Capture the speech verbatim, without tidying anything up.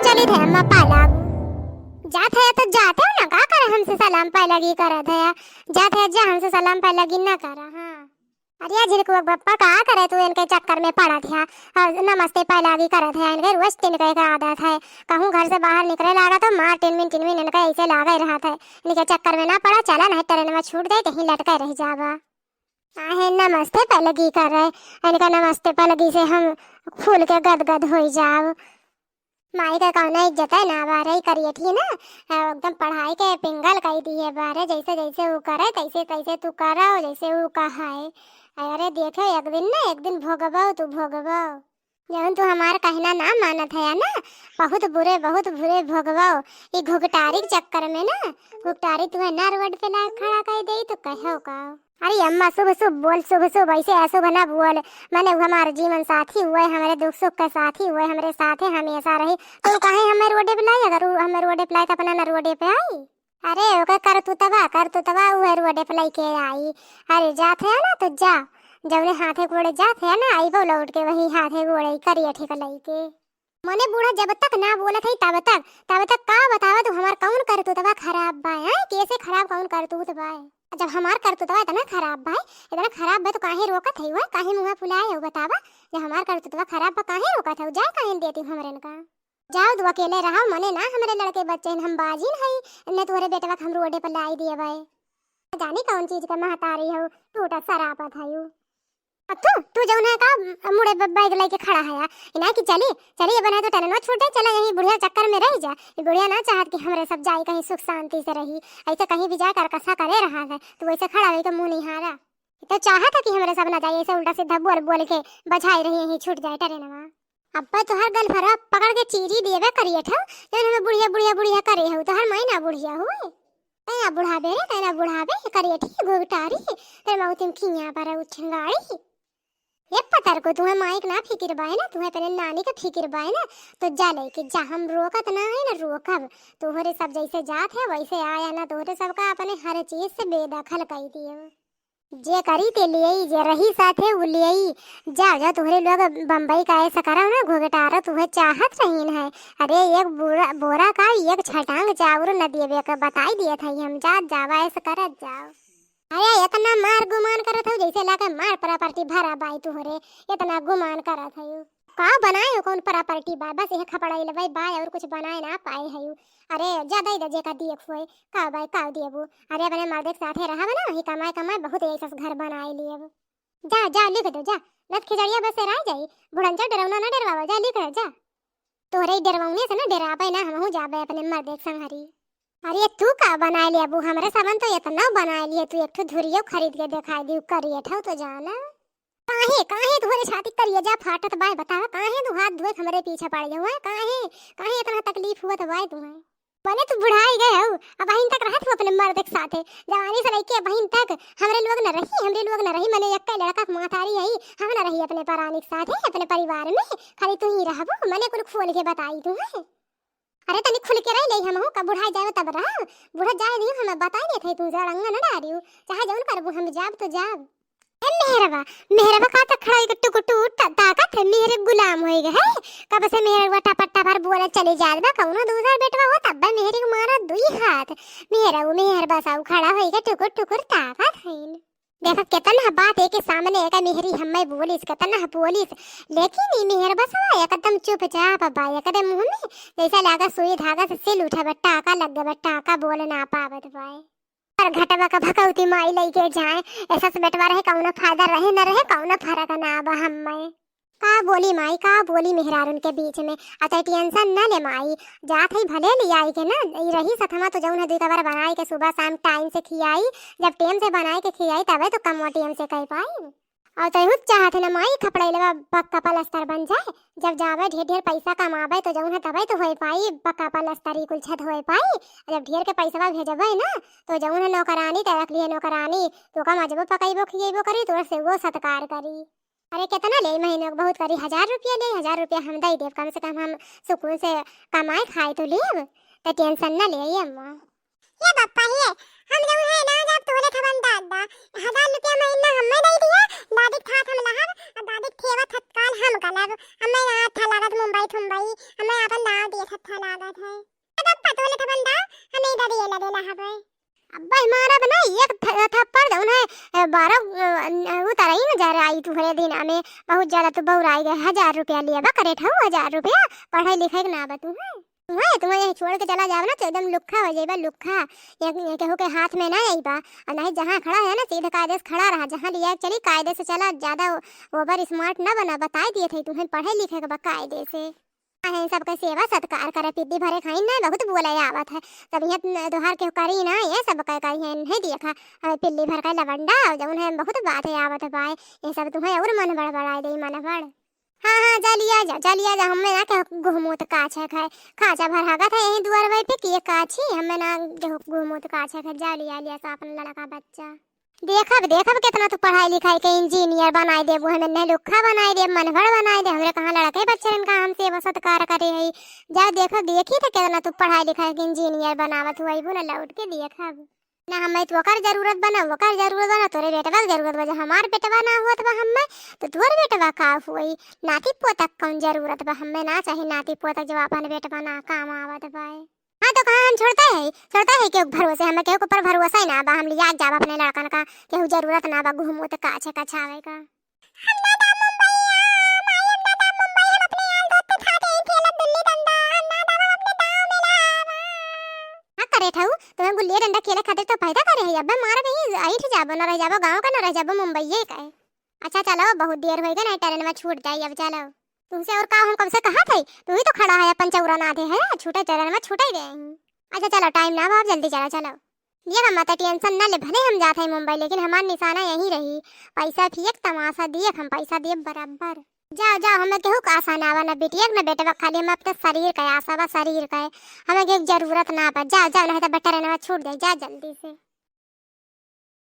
चली थे अम्मा पालागू। जात है तो जाते हो ना, का करे हमसे सलाम पैलगी करत है? जात है जा, हमसे सलाम पैलगी ना करा। हाँ। अरे झिलकुआ बप्पा, का करे तू इनके चक्कर में पड़त है? और नमस्ते पैलागी करत है, इनके रोज तिनके एक आदत है। कहूँ घर से बाहर निकले लागा तो मार टिनमिन टिनमिन इनके ऐसे लागे रहत है। इनके चक्कर में ना पड़ा, चला नहीं ट्रेन में छूट जाए, कहीं लटके रह जाबा। काहे नमस्ते पैलगी करे? इनका नमस्ते पैलगी से हम फूल के गदगद होई जाब। माई का कौनो इज्जत है ना बारे, करियठी ना, एकदम पढ़ाई के पिंगल कई दिए बारे, जैसे जैसे ऊ करे, तैसे तैसे तू करो, जैसे ऊ कहे। अरे देखो, एक दिन ना, एक दिन भोगबो, तू भोगबो। जौन तू हमार कहना ना मानत है ना, बहुत बुरे, बहुत बुरे भोगबो। ई घुघटारी के चक्कर में ना, घुघटारी तुम्हें ना रोड पे ला खड़ा कर दे, तो कहो का? अरे अम्मा, शुभ शुभ बोल, शुभ शुभ, ऐसे अशुभ ना बोल। माने वो हमारे जीवन साथी हुए, हमारे दुख सुख के साथी हुए, हमरे साथे हमेशा रही। तो काहे हमें रोडे पे लाई? अगर वो हमें रोडे पे लाई, तो अपना ना रोडे पे आई। अरे ओकर करतुतवा, करतुतवा उहे रोडे पे लइके आई। अरे जात है ना, तो जा, जौने हाथे गोड़े जात है ना, आइबो लौट के वही हाथे गोड़े करिए ठीक लइके। मने बूढ़ा जब तक ना बोलत है तब तक, तब तक का बतावा तू हमार कौन करतूतवा खराब बा, हैं? कैसे खराब कौन करतूत बा? जब हमार करतूतवा इतना खराब बा, इतना खराब बा तो काहे रोकत है हुआ? काहे मुँह फुलाए हो बतावा? जब हमार करतूतवा खराब बा काहे रोकत है? जाए काहे न देती हमरे इनका? जाओ तू अकेले रहो, मने ना हमरे लड़के बच्चे हैं, हम बाजिन हई, इन्ने तोहरे बेटवा के हम रोडे पर लाई दिए बा। जानी कौन चीज के महतारी हो, टूटा सरापत है यू। अब तू, तू जौन है का मुड़े ब-, बैग लेके खड़ा है, इना कि चली, चली, अब नहीं तो ट्रेनवा छूट जाए, चला यही बुढ़िया चक्कर में रह जा। ये बुढ़िया ना चाहत कि हमरे सब जाए कहीं सुख शांति से रही, ऐसे कहीं भी जाए करकसा करे रहा है, तू ऐसे खड़ा होके मुँह निहारा। तो चाहत है कि हमरे सब ना जाए, ऐसे उल्टा सीधा बोल बोल के बझाए रही, यहीं छूट जाए ट्रेनवा। अब्बा तोहार गलफरवा पकड़ के चीरी देबे करिए ठो, जौन हमें बुढ़िया, बुढ़िया, बुढ़िया करे हो, तोहार माई ना बुढ़िया हुए। तै ना बुढ़ाबे रे, तै ना बुढ़ाबे, करिए ठीक घुघटारी, तेरे मौतिम खिया पर उठंगाड़ी। ये पतर को तुम्हें माइक ना फिकिर बाय ना, तुम्हें अपने नानी के फिकिर बाय ना, तो जा लेके जा, हम रोकत ना है ना रोकब। तोहरे सब जैसे जात है वैसे आया ना, तोहरे सबका अपने हर चीज से बेदखल कर दिए। जे करी ते लियई, जे रही साथे उ लियई। जा, जा, तोहरे लोग बम्बई का ऐसा करा ना, घुघटारा तुहे चाहत रहीन है। अरे एक बोरा, बोरा का एक छटांग चाउर न देवे के बताई दिए थे हम, जात जावा ऐसा करत जाओ। अरे इतना मार गुमान करत हो जैसे लागे मार प्रॉपर्टी भरा बाई तुहरे, इतना गुमान करत हो। का बनाए हो, कौन प्रॉपर्टी बा? बस यह खपड़ाई लेबै बा और कुछ बनाए ना पाए हो। अरे जा दे दे जेका दिए हुए, का बाई का देबू? अरे अपने मर्दे के साथे रहा ना, वही कमाए कमाए बहुत ऐसा घर बनाए लिए। जा जा लिख दो जा, नत खिजड़िया बस से रह जाई। बुढ़न जा डरौना ना डरवावा, जा लिख दो जा। तोहरे ही डरवौने से ना डराबे ना, हमहू जाबे अपने मर्दे के संग हरी। अरे तू का बनाए लेबू? हमरे सामान तो इतना बनाए लिए, तू एक ठो धुरियो खरीद के दिखाई दी, करिए ठो तो जाना। काहे, काहे तोहरे छाती करिए जा फाटत बाय? बतावा, काहे तू हाथ धोए हमरे पीछे पड़ गए हुए? काहे, काहे इतना तकलीफ हुआ तो बाय तुम्हें? मने तू बुढ़ाई गए हो, अब अहिन तक रहत हो अपने मर्द के साथे। जवानी से लेके अब अहिन तक हमरे लोग न रही, हमरे लोग न रही, मने एक लड़का के महतारी आई, हम न रही अपने परानी के साथे, अपने परिवार में, खाली तू ही रहबो, मने कुल खोल के बताई तू है। अरे तनी खुल के रह ले, हम हो का बुढ़ाई जाए तब रह, बुढ़ा जाए दियो, हम बताई देत है, तू जड़ंगा न डारियो, चाहे जौन करबू, हम जाब तो जाब। ए मेहरबा, मेहरबा का तक खड़ा होइके टुकुर टुकुर ता-, ताकत है, मेहरे गुलाम होइगे है। कब से मेहरबा टपर टपर बोले चले जात बा, कौनो दूसर बेटवा हो तब बा मेहरे को मारा दुई हाथ। मेहरबा, मेहरबा साहू खड़ा होइके टुकुर टुकुर ताकत है। देखा केतना बात एके सामने एका मेहरी हम्मे बोलिस, केतना बोलिस, लेकिन ई मेहरबा साहू एकदम चुपचाप बा, एकरे मुंह में जैसा लागा सुई धागा से सिल उठा बा, टाका लग गया बा, टाका बोल ना पावत बा। पर घटवा का भकौती माई लइके जाए, ऐसा से बेटवा रहे, कौनो फायदा रहे न रहे, कौनो फर्क ना बा हम्मे। का बोली माई, का बोली मेहरारून के बीच में। अच्छा टेंशन न ले माई, जात है भले ले आई के ना, ई रही सथमा तो जौन है दुई कबर बनाई के सुबह शाम टाइम से खियाई, जब टाइम से बनाई के खियाई तबे तो कम टाइम से कह पाई। और तैहू चाहत है ना माई खपड़ैलवा पक्का पलस्तर बन जाए, जब जावे ढेर ढेर पैसा कमावे तो जौन है तबे तो होए पाई पक्का पलस्तर, ई कुल छत होए पाई। जब ढेर के पैसवा भेजबे ना तो जौन है नौकरानी ते रख लिए नौकरानी, तो का मजबो पकैबो खियैबो करी, तोर से वो सत्कार करी। अरे केतना ले महीने को बहुत करी, हजार रुपया ले, हजार रुपया हम दे देब, कम से कम हम सुकून से कमाए खाए तो लेब, तो टेंशन ना ले अम्मा। हे बप्पा हे, हम जउन है ना, जब तोले थवन दादा, हजार रुपया महीना हम्मे दइ दिया, दादी के थात हम लहब, अउर दादी के थेवा थतकाल हम गलब। हम्मे ना अच्छा लागत मुंबई थुंबई, हम्मे आपन दाव दिए अच्छा लागत है। ए बप्पा तोले थवन दाव, हम इधर ये लदे लहब। अब्बा हमारा बना एक थ-, थप्पड़ जउन है, ए, बारह, अ, उतरई न जा रहा आई तुहरे दिन में, बहुत ज्यादा तू बउराई गए। हजार रुपया लिया बा, करे ठहू हजार रुपया, पढ़ाई लिखाई के ना बा तू है। तुहैं, तुहैं यहीं छोड़ के चला जाब ना तो एकदम लुक्खा होइ जाइबा, लुक्खा। ये, ये केहू के हाथ में ना आइबा। अउर नहीं, जहाँ खड़ा है ना, सीधे कायदे से खड़ा रहा, जहाँ लिया चली कायदे से चला, ज्यादा over smart ना बना, बताइ दिए थे तुहैं पढ़े लिखे के बा कायदे से। है सबके सेवा सत्कार करे, पिद्दी भरे खाइन ना, बहुत बोले आवत है। तब यहाँ दोहार केहू करी ना, ये सब कह कही है, नहीं देखा। हमें पिल्ली भर का लवंडा, जउन है बहुत बात है आवत बाय, ये सब तुहैं अउर मन बड़बड़ाइ दे, मन बड़। हाँ, हाँ, जा लिया जा, जा लिया जा, हम्मे ना केहू गुहमूत काछे खाए। खाँचा भर हगत है यहीं दुआरवै पे, किए काछी, हम्मे ना केहू गुहमूत काछे खाए, जा लिया लिया सा आपन लड़का बच्चा। देखब, देखब केतना तू पढ़ाई लिखाई के engineer बनाइ देबू, हमें नहीं लुक्खा बनाइ देब, मनभड़ बनाइ देब, हमरे कहाँ लड़के बच्चन का हम सेवा सत्कार करे हई। जा देखब, देखी तो केतना तू पढ़ाई लिखाई के engineer बनावत हुआ, अइबू ना लौट के देखब। ना हमें तो ओकर जरूरत बा, ना ओकर जरूरत बा, ना तोरे बेटवा के जरूरत बा। जो हमार बेटवा ना होत बा हमें, तो तोर बेटवा का होई? नाती पोतक कौन जरूरत बा? हमें ना चाही नाती पोतक, जो आपन बेटवा ना काम आवत बा। हाँ, तो कहाँ हम छोड़ते है, छोड़ते है केहू के भरोसे? हमें केहू के ऊपर भरोसा ही ना बा, हम लिया जाब अपने लड़कन का, केहू जरूरत ना बा गुहमूत काछे कछावे का। हम ना जाब मुंबई, आ, माई, हम ना जाब मुंबई, हम अपने यार दोस्त के साथ यहीं खेलब गुल्ली डंडा, हम ना जाब, हम अपने गाँव में ना आब। हाँ करे ठहू, तुम्हें गुल्ली डंडा खेले खातिर तो पैदा करे है, अब्बे मार नहीं, ऐठ जाबो, ना रह जाबो गाँव का, ना रह जाबो मुंबई, ये का है? अच्छा चलो, बहुत देर होइ गए ना, ट्रेन में छूट जाई, अब चलो। तुमसे और का हम कब से कहा थे, तू ही तो खड़ा है अपन चौरा ना दे है, छूटे ट्रेन में छूटे गए हैं। अच्छा चलो, time ना बा, अब जल्दी चलो, चलो। ये मम्मा तो tension ना ले, भले हम जात है मुंबई, लेकिन हमार निशाना यहीं रही। पैसा फेंक तमाशा दिए, हम पैसा दिए बराबर। जाओ, जाओ, हमें केहू का आशा ना बा, ना बिटिया के, ना बेटवा, खाली हमें अपने शरीर का आशा बा, शरीर का। हमें केहू के जरूरत ना बा। जाओ, जाओ, नहीं तो ट्रेनवा छूट जाई, जा जल्दी से।